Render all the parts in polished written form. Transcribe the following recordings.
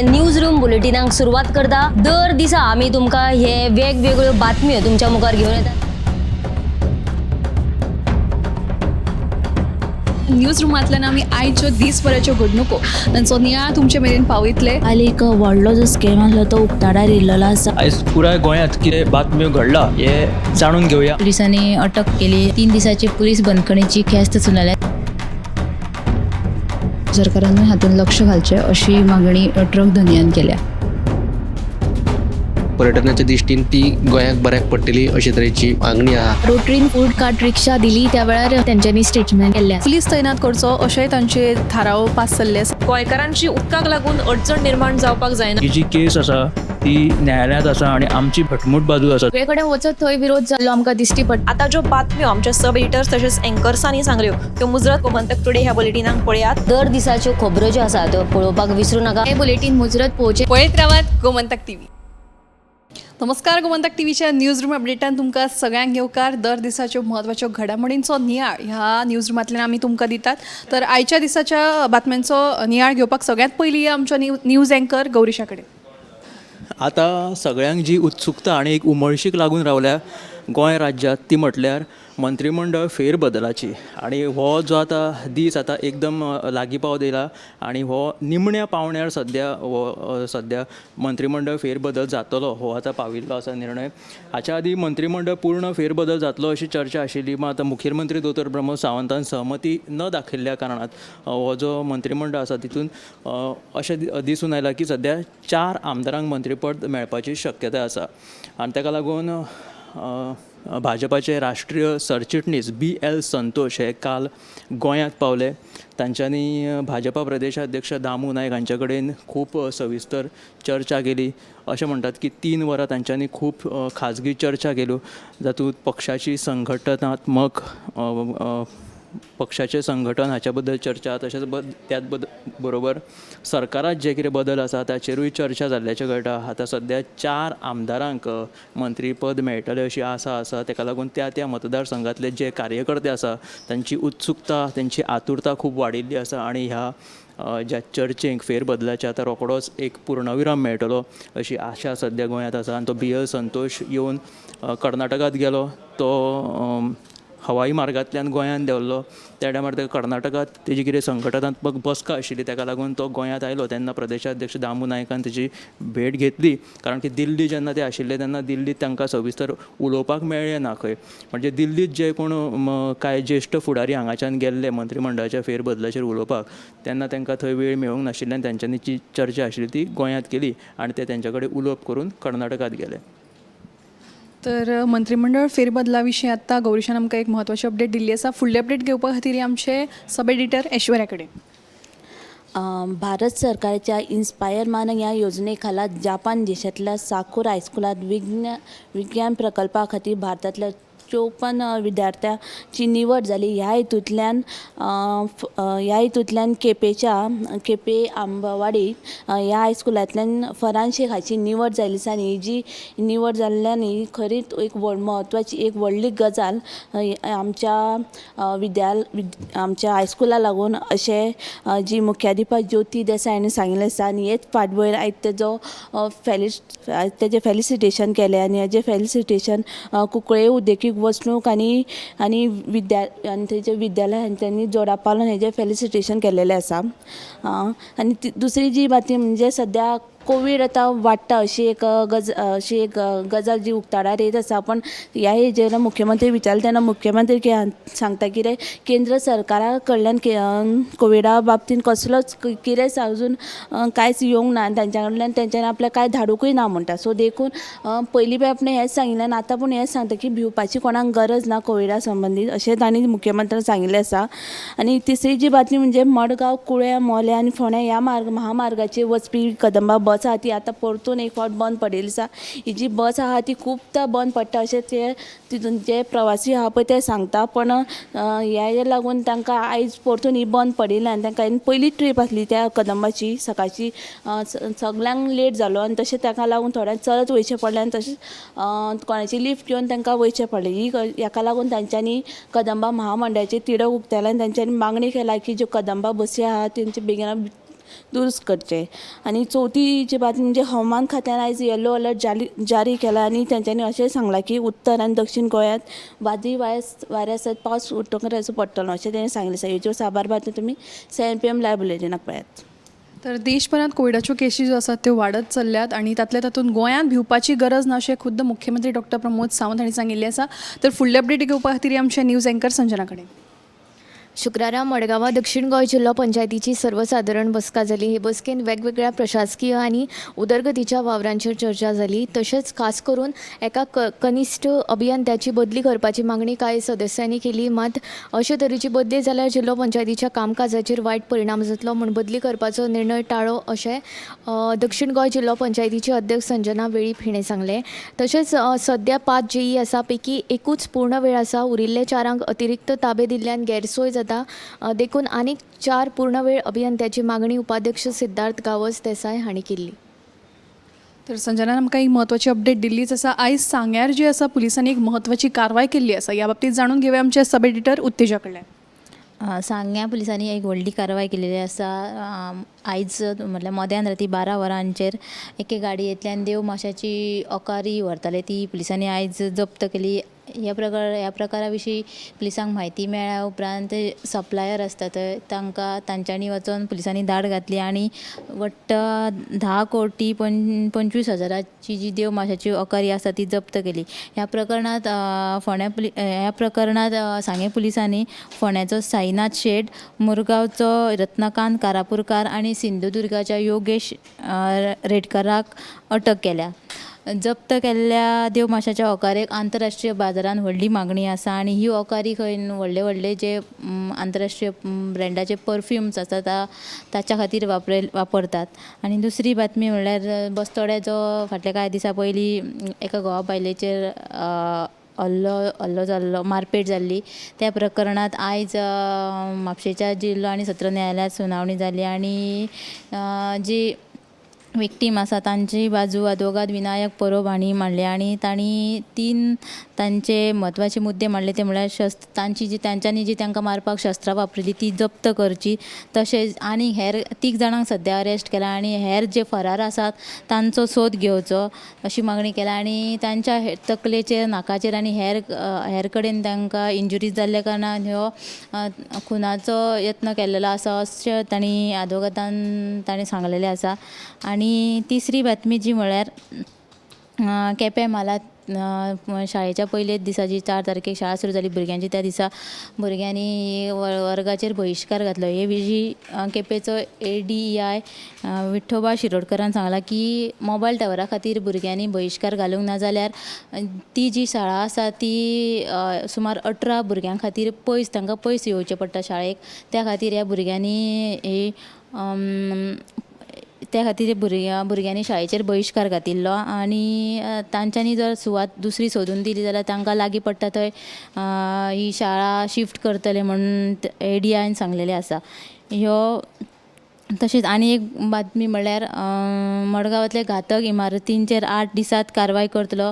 News room बुलेटिनाक सुरवात करता. दर दिसा आमी तुमकां हे वेगवेगळ्यो बातम्यो तुमच्या मुखार घेवन येतात. न्यूज रुमांतल्यान आमी आयच्यो दीसभराच्यो घडणुको तांचो नियाळ तुमचे मेरेन पावयतले. काल एक व्हडलो जो स्कॅम आसलो तो उक्ताडार येयल्लो आसा. आयज पुराय गोंयांत कितें बातम्यो घडला हे जाणून घेवया. पोलिसांनी अटक केली. 3 दिसाची पोलीस बंदखणीची ख्यास्त सुनावल्या. सरकारानूय हातूंत लक्ष घालचें अशी मागणी ट्रक धनयान केल्या. पर्यटनाच्या दृश्टीन ती गोंयाक बऱ्याक पडटली अशे तरेची मागणी आहा. रोटरीन फूड कार्ट रिक्षा दिली त्या वेळार तेंच्यांनी स्टेटमेंट केल्लें आसा. पुलीस तैनात करचो अशेंय तांचे थाराव पास जाल्ले आसा. गोंयकारांची उदकाक लागून अडचण निर्माण जावपाक जायना. ही जी केस आसा ती न्यायालयांत आसा आनी आमची घटमूट बाजू आसा. सगळे कडेन वचत थंय विरोध जाल्लो आमकां दिश्टी पडटा. आतां ज्यो बातम्यो आमच्या सब एडिटर्स तशेंच एंकर्सांनी सांगल्यो त्यो मुजरत गोमंतक टुडे ह्या बुलेटिनाक पळयात. दर दिसाच्यो खबरो ज्यो आसा त्यो पळोवपाक विसरू नाका. हे बुलेटीन मुजरत पळोवचें. पळयत रावात गोमंतक टीव्ही. नमस्कार, गोमंतक टीव्हीच्या न्यूज रूम अपडेटान तुमकां सगळ्यांक येवकार. दर दिसाच्यो म्हत्वाच्यो घडामोडींचो नियाळ ह्या न्यूज रुमांतल्यान आमी तुमकां दितात. तर आयच्या दिसाच्या बातम्यांचो नियाळ घेवपाक सगळ्यांत पयलीं आमच्या न्यूज एंकर गौरीशा कडेन. आतां सगळ्यांक जी उत्सुकता आनी एक उमळशीक लागून रावल्या गोंय राज्यांत ती म्हटल्यार मंत्रीमंडळ फेरबदलाची. आनी हो जो आतां दीस आतां एकदम लागीं पावत येयला आनी हो निमण्या पावण्यार सद्या हो सद्या मंत्रीमंडळ फेरबदल जातलो हो आतां पाविल्लो आसा निर्णय. हाच्या आदीं मंत्रीमंडळ पूर्ण फेरबदल जातलो अशी चर्चा आशिल्ली, मात आतां मुखेलमंत्री दोतोर प्रमोद सावंतान सहमती न दाखयल्ल्या कारणान हो जो मंत्रीमंडळ आसा तितून अशें दिसून आयलां की सद्या 4 आमदारांक मंत्रीपद मेळपाची शक्यताय आसा. आनी ताका लागून भाजपाचे राष्ट्रीय सरचिटणीस BL Santosh हे काल गोंयांत पावले. तांच्यांनी भाजपा प्रदेशाध्यक्ष दामू नायक हांचे कडेन खूब सविस्तर चर्चा केली. अशें म्हणटात की 3 वरां तांच्यांनी खूब खाजगी चर्चा केल्यो, जातूंत पक्षाची संघटनात्मक पक्षाचें संघटन हाच्या बद्दल चर्चा, तशेंच त्याच बरोबर सरकारांत जे कितें बदल आसा ताचेरूय चर्चा जाल्ल्याचें कळटा. आतां सद्या 4 आमदारांक मंत्रीपद मेळटलें अशी आसा आसा. ताका लागून त्या त्या मतदारसंघांतले जे कार्यकर्ते आसा तांची उत्सुकता, तांची आतुरता खूब वाडिल्ली आसा आनी ह्या ज्या चर्चेक फेरबदलाच्या आतां रोखडोच एक पूर्णविराम मेळटलो अशी आशा सद्या गोंयांत आसा. आनी तो BL Santosh येवन कर्नाटकांत गेलो, तो हवाई मार्गांतल्यान गोंयांत देंवल्लो. त्या टायमार ताका कर्नाटकांत तेजी कितें संघटनात्मक बसका आशिल्ली ताका लागून तो गोंयांत आयलो तेन्ना प्रदेशाध्यक्ष दामू नायकान तेजी भेट घेतली. कारण की दिल्ली जेन्ना ते आशिल्ले तेन्ना दिल्लीत तांकां सविस्तर उलोवपाक मेळ्ळें ना खंय. म्हणजे दिल्लीत जे कोण कांय ज्येश्ठ फुडारी हांगाच्यान गेल्ले मंत्रीमंडळाच्या फेरबदलाचेर उलोवपाक तेन्ना तांकां थंय वेळ मेळूंक नाशिल्ल्यान तांच्यांनी जी चर्चा आशिल्ली ती गोंयांत केली आनी ते तेंच्या कडेन उलोवप करून कर्नाटकांत गेले. तर मंत्रीमंडळ फेरबदला विशीं आत्तां गौरीशान आमकां एक म्हत्वाची अपडेट दिल्ली आसा. फुडली अपडेट घेवपा खातीर आमचे सब एडिटर ऐश्वर्या कडेन. भारत सरकारच्या इन्स्पायर मानक ह्या योजने खाला जापान देशांतल्या साकूर हायस्कुलांत विज्ञान प्रकल्पा खातीर भारतांतल्या 54 विद्यार्थ्यांची निवड जाली. ह्या हितूंतल्यान केपे आंबावाडी ह्या हायस्कुलांतल्यान फरान शेख हाची निवड जाल्ली आसा. आनी ही जी निवड जाल्ल्यान ही खरीच एक म्हत्वाची एक व्हडली गजाल आमच्या आमच्या हायस्कुला लागून अशें जी मुख्याधिपा ज्योती देसाय हांणी सांगिल्लें आसा. आनी हेच फाटभुंयेर आयज तेजो तेजें फेलिसिटेशन केलें आनी हेजें फेलिसिटेशन कुंकळे उद्देगीक वसणूक आनी आनी विद्या आनी तेजे विद्यालय हांच्यांनी जोडापालन हेजें फेलिसिटेशन केलेलें आसा. आनी दुसरी जी बातमी म्हणजे सद्या कोवीड आतां वाडटा अशी एक अशी एक गजाल जी उक्ताडार येत आसा. पूण ह्या हेजेर मुख्यमंत्री विचारले तेन्ना मुख्यमंत्री कितें सांगता कितें केंद्र सरकारा कडल्यान कोविडा बाबतीन कसलोच कितेंच अजून कांयच येवंक ना आनी तांच्या कडल्यान तेंच्यांनी आपल्याक कांय धाडुंकूय ना म्हणटा. सो देखून पयलीं बी आपणें हेंच सांगिल्लें आनी आतां पूण हेंच सांगता की भिवपाची कोणाक गरज ना कोविडा संबंदीत अशें तांणी मुख्यमंत्र्यान सांगिल्लें आसा. आनी तिसरी जी बातमी म्हणजे मडगांव कुळ्या मोल्या आनी फोंड्या ह्या महामार्गाचेर वचपी कदंबा बस आहा ती आतां परतून एक फावट बंद पडिल्ली आसा. ही जी बस आहा ती खुबदां बंद पडटा अशें ते तितून जे प्रवासी आहा पळय ते सांगता. पण ह्या लागून तांकां आयज परतून ही बंद पडिल्ली आनी तांकां पयली ट्रीप आसली त्या कदंबाची सकाळची सगल्यांक लेट जालो आनी तशें ताका लागून थोड्यांक चलत वयचें पडलें आनी तशेंच कोणाची लिफ्ट घेवन तांकां वयचें पडलें. ही हाका लागून तांच्यांनी कदंबा महामंडळाचेर तिडक उक्तायला आनी तांच्यांनी मागणी केला की ज्यो कदंबा बसी आहा तेंचे बेगीन दुरुस्त करचें. आनी चवथी जी बातमी म्हणजे हवामान खात्यान आयज येलो अलर्ट जारी केला आनी तेंच्यांनी अशें सांगलां की उत्तर आनी दक्षीण गोंयांत वादळी वाऱ्या सयत पावस उटंगराचो पडटलो अशें तेणें सांगलें आसा. हेच्यो साबार बातम्यो तुमी 7 PM live बुलेटिनाक पळयात. तर देशभरांत कोविडाच्यो केशी ज्यो आसात त्यो वाडत चल्ल्यात आनी तातल्या तातूंत गोंयांत भिवपाची गरज ना अशें खुद्द मुख्यमंत्री डॉक्टर प्रमोद सावंत हांणी सांगिल्लें आसा. तर फुडले अपडेट घेवपा खातीर आमचे न्यूज एंकर संजना कडेन. शुक्रारा मडगांवां दक्षिण गोंय जिल्लो पंचायतीची सर्वसादारण बसका जाली. हे बसकेन वेगवेगळ्या प्रशासकीय आनी उदरगतीच्या वावरांचेर चर्चा जाली. तशेंच खास करून एका कनिश्ठ अभियंत्याची बदली करपाची मागणी कांय सदस्यांनी केली. मात अशे तरेची बदली जाल्यार जिल्लो पंचायतीच्या कामकाजाचेर वायट परिणाम जातलो म्हूण बदली करपाचो निर्णय टाळो अशें दक्षिण गोंय जिल्लो पंचायतीचे अध्यक्ष संजना वेळीप हिणें सांगलें. तशेंच सद्या 5 जेई आसा पैकी एकूच पूर्ण वेळ आसा. उरिल्ले 4 अतिरिक्त ताबे दिल्ल्यान गैरसोय जाता. देखून आनीक 4 पूर्णवेळ अभियंत्याची मागणी उपाध्यक्ष सिद्धार्थ गावस देसाय हांणी केल्ली. तर संजनान आमकां एक म्हत्वाची अपडेट दिल्लीच आसा. आयज सांग्यार जी आसा पुलिसांनी एक म्हत्वाची कारवाय केल्ली आसा. ह्या बाबतींत जाणून घेवया आमच्या सब एडिटर उत्तेजा कडल्यान. सांग्या पुलिसांनी एक व्हडली कारवाय केलेली आसा. आयज म्हटल्यार मध्यान राती 12 वरांचेर एके गाडयेंतल्यान देव माशाची ओकारी व्हरताले ती पुलिसांनी आयज जप्त केली. ह्या प्रकारा विशीं पुलिसांक म्हायती मेळ्ळ्या उपरांत सप्लायर आसता थंय तांकां तांच्यांनी वचोन पुलिसांनी धाड घातली आनी वट्ट 10 कोटी 25 हजाराची जी देव माशाची ओकारी आसा ती जप्त केली. ह्या प्रकरणांत ह्या प्रकरणांत सांगें पुलिसांनी फोंड्याचो साईनाथ शेट, मुरगांवचो रत्नाकांत कारापूरकार आनी सिंधुदुर्गाच्या योगेश रेडकराक अटक केल्या. जप्त केल्ल्या देव माशाच्या ओकारेक आंतरराष्ट्रीय बाजारांत व्हडली मागणी आसा आनी ही ओकारी खंय व्हडले व्हडले जे आंतरराष्ट्रीय ब्रँडाचे परफ्युम्स आसा ताच्या खातीर वापरतात. आनी दुसरी बातमी म्हणल्यार बस्तोड्या जो फाटल्या कांय दिसां पयलीं एका घोवा बायलेचेर हल्लो जाल्लो, मारपेट जाल्ली, त्या प्रकरणांत आयज म्हापशेच्या जिल्लो आनी सत्र न्यायालयांत सुनावणी जाली आनी जी विक्टीम आसा तांची बाजू आदवोगाद विनायक परोब हांणी मांडली आनी तांणी 3 तांचे म्हत्वाचे मुद्दे मांडले. ते म्हणल्यार तांच्यांनी जी तांकां मारपाक शस्त्रां वापरिल्ली ती जप्त करची, तशेंच आनी हेर 3 जाणांक सद्या अरेस्ट केला आनी हेर जे फरार आसात तांचो सोद घेवचो अशी मागणी केल्या आनी तांच्या तकलेचेर, नाकाचेर आनी हेर कडेन तांकां इंजुरीज जाल्ल्या कारणान ह्यो खुनाचो यत्न केल्लो आसा अशें तांणी आदवोगादान तांणी सांगलेलें आसा. आनी तिसरी बातमी जी म्हळ्यार केपें म्हालांत शाळेच्या पयलेच दिसा जी 4 तारखेक शाळा सुरू जाली भुरग्यांची, त्या दिसा भुरग्यांनी वर्गाचेर बहिश्कार घातलो. हे विशीं केपेंचो ADEI Vithoba शिरोडकरान सांगलां की मोबायल टावरा खातीर भुरग्यांनी बहिश्कार घालूंक ना जाल्यार ती जी शाळा आसा ती सुमार 18 भुरग्यां खातीर पयस, तांकां पयस येवचें पडटा शाळेक, त्या खातीर ह्या भुरग्यांनी ही त्या खातीर भुरग्यांनी शाळेचेर बहिश्कार घातिल्लो आनी तांच्यांनी जर सुवात दुसरी सोदून दिली जाल्यार तांकां लागीं पडटा थंय ही शाळा शिफ्ट करतले म्हूण ADI सांगलेलें आसा. ह्यो तशेंच आनी एक बातमी म्हणल्यार मडगांवांतल्या घातक इमारतींचेर 8 दिसांत कारवाय करतलो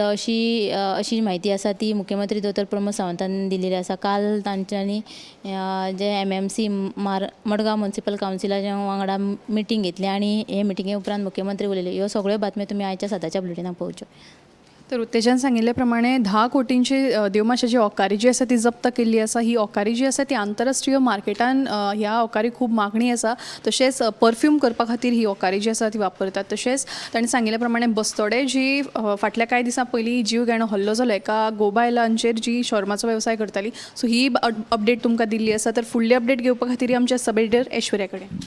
अशी म्हायती आसा ती मुख्यमंत्री दोतोर प्रमोद सावंतान दिलेली आसा. काल तांच्यांनी जे MMC Madgaon municipal कावन्सिलाच्या वांगडा मिटींग घेतली आनी हे मिटिंगे उपरांत मुख्यमंत्री उलयले. ह्यो सगळ्यो बातम्यो तुमी आयच्या सदाच्या बुलेटिनाक पळोवच्यो. तर उत्तेजन सांगिल्ले प्रमाणे 10 कोटींची देवमाशाची ओकारी जी आसा ती जप्त केल्ली आसा. ही ओकारी जी आसा ती आंतरराष्ट्रीय मार्केटान ह्या ओकारी खूब मागणी आसा. तशेंच परफ्यूम करपा खातीर ही ओकारी जी आसा ती वापरतात. तशेंच ताणें सांगिल्ले प्रमाणे बस्तोडे जी फाटल्या कांय दिसां पयलीं जीव घेणो हल्लो जालो एका गोबायलांचेर जी शॉर्माचो वेवसाय करताली, सो ही अपडेट तुमकां दिल्ली आसा. तर फुडली अपडेट घेवपा खातीर आमच्या सब एडिटर ऐश्वर्या कडेन.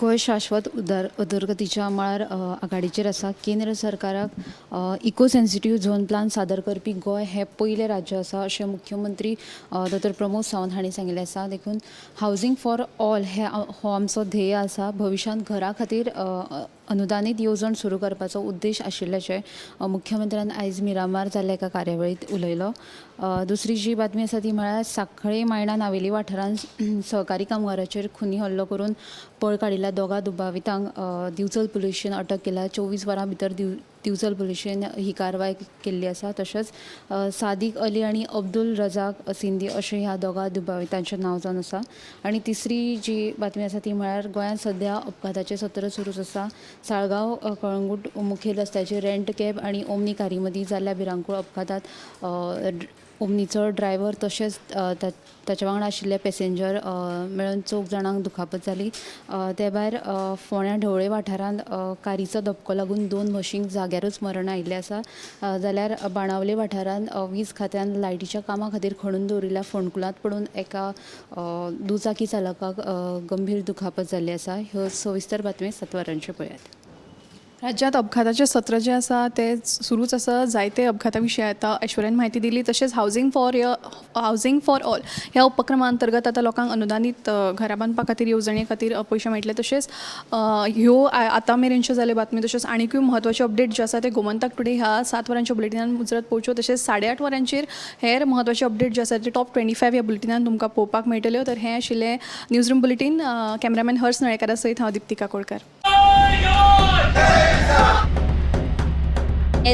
गोंय शाश्वत उदरगतीच्या मळार आघाडीचेर आसा. केंद्र सरकाराक इको सेन्सिटीव झोन प्लान सादर करपी गोंय हें पयलें राज्य आसा अशें मुख्यमंत्री दोतोर प्रमोद सावंत हांणी सांगिल्लें आसा. देखून हावजींग फॉर ऑल हो आमचो ध्येय आसा. भविश्यांत घरा खातीर अनुदानीत येवजण सुरू करपाचो उद्देश आशिल्ल्याचें मुख्यमंत्र्यान आयज मिरामार जाल्ल्या एका कार्यावळींत उलयलो. दुसरी जी बातमी आसा ती म्हळ्यार सांखळे मायणा नावेली वाठारांत सहकारी कामगाराचेर खुनी हल्लो करून पळ काडिल्ल्या 2 दुबावितांक दिवचल पुलिशेन अटक केल्या. 24 वरां भितर दिवचल पुलिशेन ही कारवाय केल्ली आसा. तशेंच सादीक अली आनी अब्दुल रजाक सिंदी अशें ह्या दोगां दुबावितांचें नांव जावन आसा. आनी तिसरी जी बातमी आसा ती म्हळ्यार गोंयांत सद्या अपघाताचें सत्र सुरूच आसा. साळगांव कळंगूट मुखेल रस्त्याचेर रेंट कॅब आनी ओमनी कारी मदीं जाल्ल्या भिरांकूळ अपघातांत ओमनीचो ड्रायव्हर तशेंच ताच्या वांगडा आशिल्ले पॅसेंजर मेळून 4 जाणांक दुखापत जाली. ते भायर फोंड्या ढवळे वाठारांत कारीचो धपको लागून 2 म्हशींक जाग्यारूच मरण आयिल्लें आसा. जाल्यार बाणावले वाठारांत वीज खात्यान लायटीच्या कामा खातीर खणून दवरिल्ल्या फोंडकुलांत पडून एका दुचाकी चालकाक गंभीर दुखापत जाल्ली आसा. ह्यो सविस्तर बातमी 7 वरांचेर पळयात. राज्यात अपघाताचें सत्र जें आसा तें सुरूच आसा. जायते अपघाता विशीं आतां ऐश्वर्यान म्हायती दिली. तशेंच हावजींग फॉर ऑल ह्या उपक्रमा अंतर्गत आतां लोकांक अनुदानीत घरां बांदपा खातीर येवजणे खातीर पयशे मेळटले. तशेंच ह्यो आतां मेरेनच्यो जाल्यो बातम्यो. तशेंच आनीकूय म्हत्वाच्यो अपडेट ज्यो आसा ते गोमंतक टुडे ह्या 7 वरांच्या बुलेटिनान मुजरत पळोवच्यो. तशेंच 8:30 वरांचेर हेर म्हत्वाचे अपडेट जे आसा ते टॉप 25 ह्या बुलेटिनान तुमकां पळोवपाक मेळटल्यो. तर हें आशिल्लें news room bulletin. Cameraman Harsh नळेकारा सयत हांव दीप्तिका कोळकर.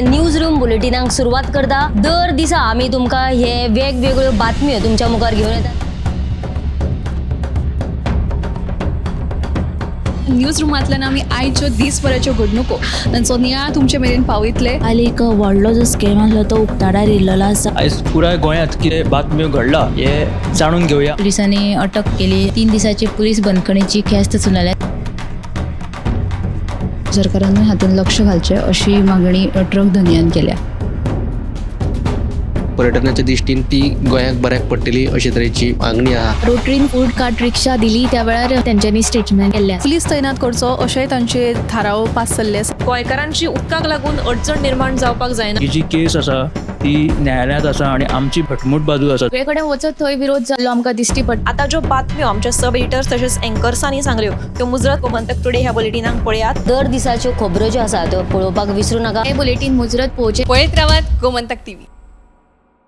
न्यूज रूम बुलेटिनाक सुरवात करता. दर दिसा आमी तुमकां हे वेगवेगळ्यो बातम्यो तुमच्या मुखार घेवन येतात. न्यूज रुमांतल्यान आमी आयच्यो दीसभराच्यो घडणुको तांचो नियाळ तुमचे मेरेन पावयतले. काल एक व्हडलो जो स्कॅम आसलो तो उक्ताडार येयल्लो आसा. आयज पुराय गोंयांत कितें बातम्यो घडला हें जाणून घेवया. पुलिसांनी अटक केली. 3 दिसाची पुलीस बंदखणीची ख्यास्त सुनायल्या. सरकारानूय हातूंत लक्ष घालचें अशी मागणी ट्रक धनयान केल्या. पर्यटनाच्या दृश्टीन ती गोंयाक बऱ्याक पडटली अशे तरेची मागणी आहा. रोटरीन फूड कार्ट रिक्षा दिली त्या वेळार तेंच्यांनी स्टेटमेंट केल्लें आसा. पुलीस तैनात करचो अशेंय तांचे थाराव पास जाल्ले आसा. गोंयकारांची उदकाक लागून अडचण निर्माण जावपाक जायना. ही जी केस आसा ती न्यायालयांत आसा आनी आमची घटमूट बाजू आसा. सगळे कडेन वचत थंय विरोध जाल्लो आमकां दिश्टी पडटा. आतां ज्यो बातम्यो आमच्या सब एडिटर्स तशेंच एंकर्सांनी सांगल्यो त्यो मुजरत गोमंतक टुडे ह्या बुलेटिनाक पळयात. दर दिसाच्यो खबरो ज्यो आसा त्यो पळोवपाक विसरू नाका. हें बुलेटीन मुजरत पळोवचें. पळयत रावात गोमंतक टीव्ही.